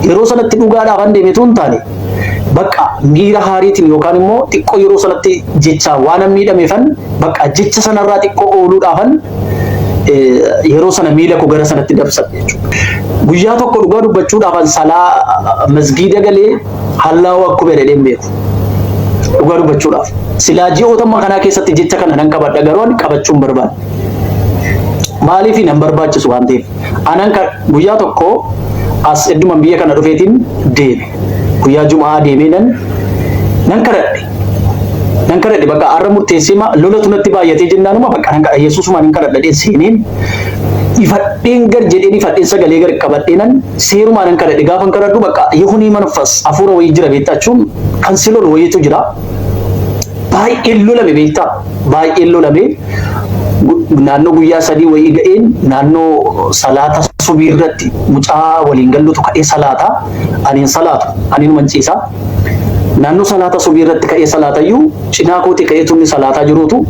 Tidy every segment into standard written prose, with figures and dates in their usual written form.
Yeroo sanatti dhugaadhaafan deeme utuu hin taane bakka miira haariitiin yookaan immoo xiqqoo yeroo sanatti jecha waanan miidhameefan bakka jecha sanarraa xiqqoo ooluudhaafan yeroo sana miila koo gara sanatti dabsadhe jechuudha. Guyyaa tokko dhugaa dubbachuudhaafan salaa masgiida galee Allaahu akkuber jedhee hin beeku. Dhugaa dubbachuudhaaf. Silaa ji'oota amma kanaa keessatti jecha kana nan qabadha garuu ani qabachuu hin barbaanne. Maaliif nan barbaachisu waan ta'eef. Anan kan guyyaa tokko as edduman biyya kana dhufeetiin deeme. Guyyaa Juma'aa deemee nan nan kadhadhe. Nan kadhadhe bakka har'a murteessee ma lolatu natti baay'atee jennaanuma bakka nan kadha Yesuusumaan hin kadhadha jedhee seeneen ifadheen gar jedheen ifadheen sagalee gar qabadhee nan seerumaa nan kadhadhe gaafan kadhadhu bakka yehunii manfas hafuura wayii jira beektaa jechuun kan si lolu wayiitu jira. Baay'een lolame beektaa baay'een lolame naannoo guyyaa sadii wayii ga'een naannoo salaata subii irratti mucaa waliin gallutu ka'ee salaata ani hin salaatu ani numan ciisa naannoo salaata subii irratti ka'ee salaatayyuu cinaa kootii ka'ee tunni salaataa jiruutu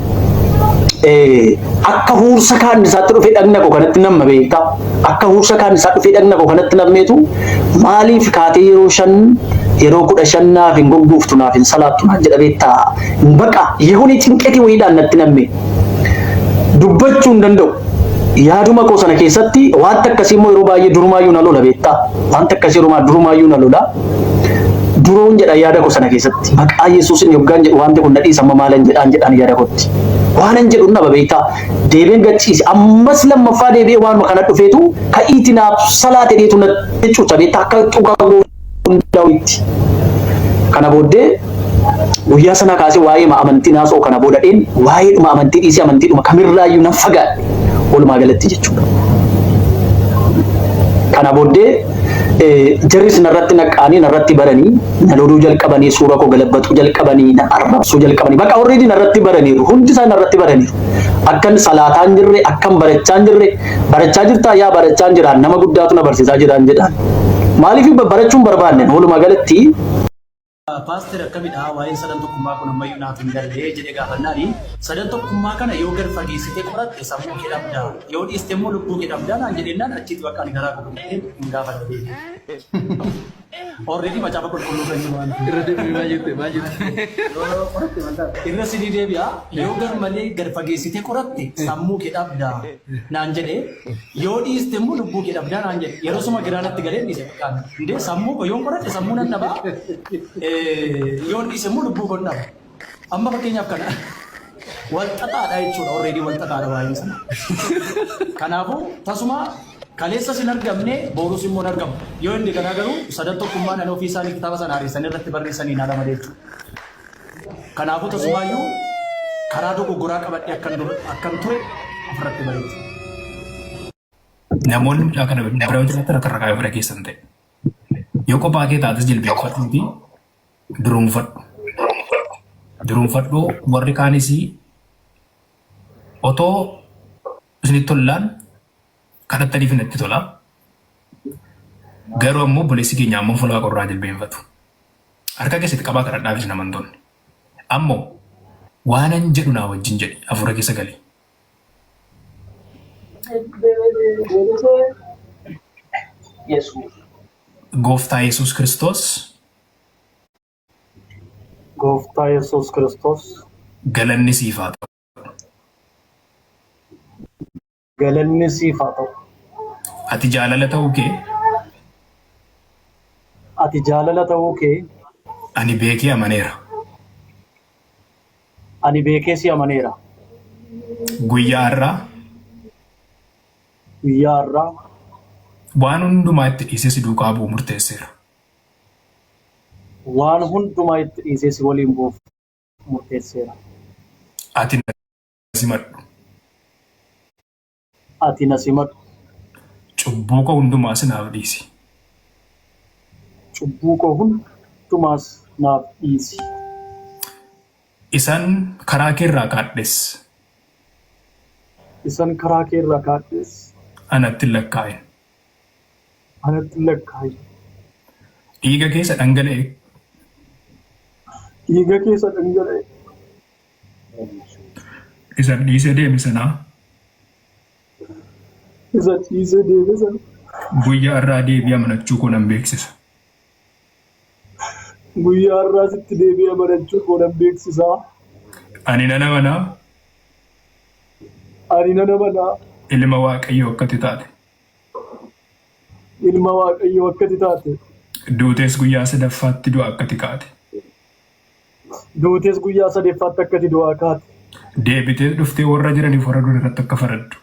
akka huursa kaannisaatti dhufee dhagna koo kanatti namma beektaa akka huursa kaannisaa dhufee dhagna koo kanatti nammeetu maaliif kaatee yeroo shan yeroo 15 naaf hin gogguuftu naaf hin salaattu naan jedha beektaa baqa yehuni cinqetii wayiidhaan natti namme dubbachuu hin danda'u. Yaaduma koo sana keessatti wanta akkasii immoo yeroo baay'ee durumaayyuu na lola beektaa wanta akkasii yeroo durumaayyuu na lola. Duroon jedha yaada koo sana keessatti maqaa Yesuusin yoggaan jedhu wanti kun na dhiisa amma maalan jedhaan jedhaan yaada kootti. Waanan jedhu naba beektaa deebiin gachiise ammas lammaffaa deebi'ee waanuma kana dhufeetu ka'iiti naaf salaate dheetu natti cuuca beektaa akka xuqaa hundaa'utti. Kana booddee guyyaa sana kaasee waa'ee amantii naasoo kana booda dheen waa'eedhuma amantii dhiisee amantiidhuma kamirraayyuu nan fagaadhe walumaa galatti jechuudha. Kana booddee jarris narratti naqqaanii narratti baranii na loluu jalqabanii suura koo galabbaxuu jalqabanii na arrabsuu jalqabanii bakka already narratti baraniiru hundi isaa narratti baraniiru. Akkan salaataa hin jirre akkan barachaa hin jirre barachaa jirtaa yaa barachaa hin jiraan nama guddaatu na barsiisaa jiraan jedhaan. Maaliif barachuun barbaanne walumaa galatti Paaster akkamidha waa'een sadan tokkummaa kun ammayyuu naaf hin galle jedhee gaafannaani sadan tokkummaa kana yoo gad fageessitee qoratte sammuu kee dhabda yoo dhiiste immoo lubbuu kee dhabda naan jedhennaan achitti bakka ani garaa koo guddee hin gaafanne deebi'e. Already macaafa qulqulluu kan jiru waan ta'eef. Irra deebi'ee maal jette maal jette? Yoo qoratte maal taata? Irra sinii deebi'a yoo gar malee gad fageessitee qoratte sammuu kee dhabda naan jedhe Yoo dhiiste immoo lubbuu kee dhabdaa naan jedhe. Yeroo suma giraa natti galee dhiise bakkaan. Indee sammuu koo yoon qoradhe sammuu nan dhabaa. Yoon dhiise immoo lubbuu koon dhaba. Amma fakkeenyaaf kana wal xaxaadha jechuudha. Already wal xaxaadha waa'een sana. Kanaafuu tasuma kaleessas hin argamne boorus immoo hin argamu. Yoo inni kanaa garuu sadan tokkummaan ani ofii isaanii kitaaba sana hareessanii irratti barreessanii haala malee jechuudha. Kanaafuu tasumaayyuu karaa dogoggoraa qabadhee akkan dur akkan ture ofirratti bare jechuudha. Namoonni mucaa kana bira yoo jiraatan akka ragaa yoo fira keessan ta'e. Yoo kophaa kee taates jilbeeffadhuuti duruunfadhu. Duruunfadhu warri kaanis otoo isinitti tollaan kadhattaniif natti tola. Garuu ammoo obboleessi keenya ammoo fuula qorraa jilbeenfatu. Harka keessatti qabaa kadhadhaafis hin amantoonni. Ammoo waanan jedhu naa wajjin jedhi hafuura keessa gali. Yesuus. Gooftaa Yesuus Kiristoos Gooftaa Yesuus Kiristoos galanni siif haa ta'u. Galanni siif haa ta'u. Ati jaalala ta'uu kee Ati jaalala ta'uu kee ani beekee amaneera. ani beekee si amaneera. Guyyaa har'aa Guyyaa har'aa waan hundumaa itti dhiisee si duukaa bu'uu murteesseera. waan hundumaa itti dhiisee si waliin bu'uuf murteesseera. Ati na simadhu. Ati na simadhu. Cubbuu koo hundumaas naaf dhiisi. Cubbuu koo hundumaas naaf dhiisi. Isan karaa kee irraa kaadhes. Isan karaa kee irraa kaadhes. Anatti hin lakkaa'in. Anatti hin lakkaa'in. Dhiiga kee isa dhangala'e. Dhiiga kee isa dhangala'e. Isa dhiisee deeme sanaa. Isa dhiisee deeme sana. Guyyaa har'aa deebi'ee amanachuu koo nan beeksisa. Guyyaa har'aa sitti deebi'ee amanachuu koo nan beeksisa. Ani nan amana Ani nan amana ilma Waaqayyoo akka ati taate. Ilma Waaqayyoo akka ati taate. Duutees guyyaa sadaffaatti du'a akka ati kaate. Duutees guyyaa sadeffaatti akka ati du'aa kaate. Deebitees dhuftee warra jiraniif warra du'an irratti akka faraddu.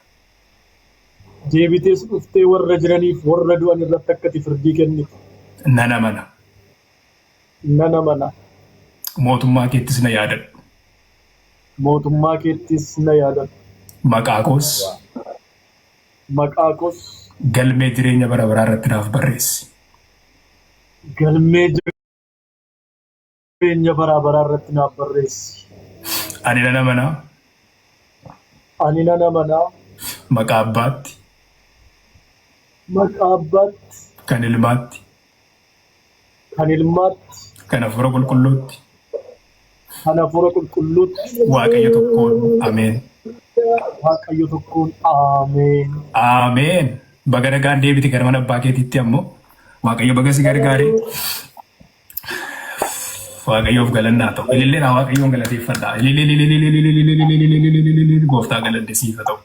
Deebitees dhuftee warra jiraniif warra du'an irratti akka ati firdii kennitu. Nan amana. Nan amana. Mootummaa keettis na yaadadhu. Mootummaa keettis na yaadadhu. Maqaa koos Maqaa koos galmee jireenya bara baraa irratti naaf barreessi. Galmee jireenya bara baraa irratti naaf barreessi. Ani nan amana. Ani nan amana. Maqaa Abbaatti. Maqaa Abbaatti. Kan Ilmaatti. Kan Ilmaatti. Kan Hafuura Qulqulluutti. Kan Hafuura Qulqulluutti. Waaqayyo tokkoon. Ameen. Waaqayyo tokkoon. Ameen. Ameen. Baga nagaan deebite gara mana abbaa keetiitti ammoo Waaqayyo baga si gargaare. Waaqayyoof galannaa ta'u. Ililleedhaa Waaqayyoon galateeffadhaa. Ililililililililililililililililililil gooftaa galanni siif haa ta'u.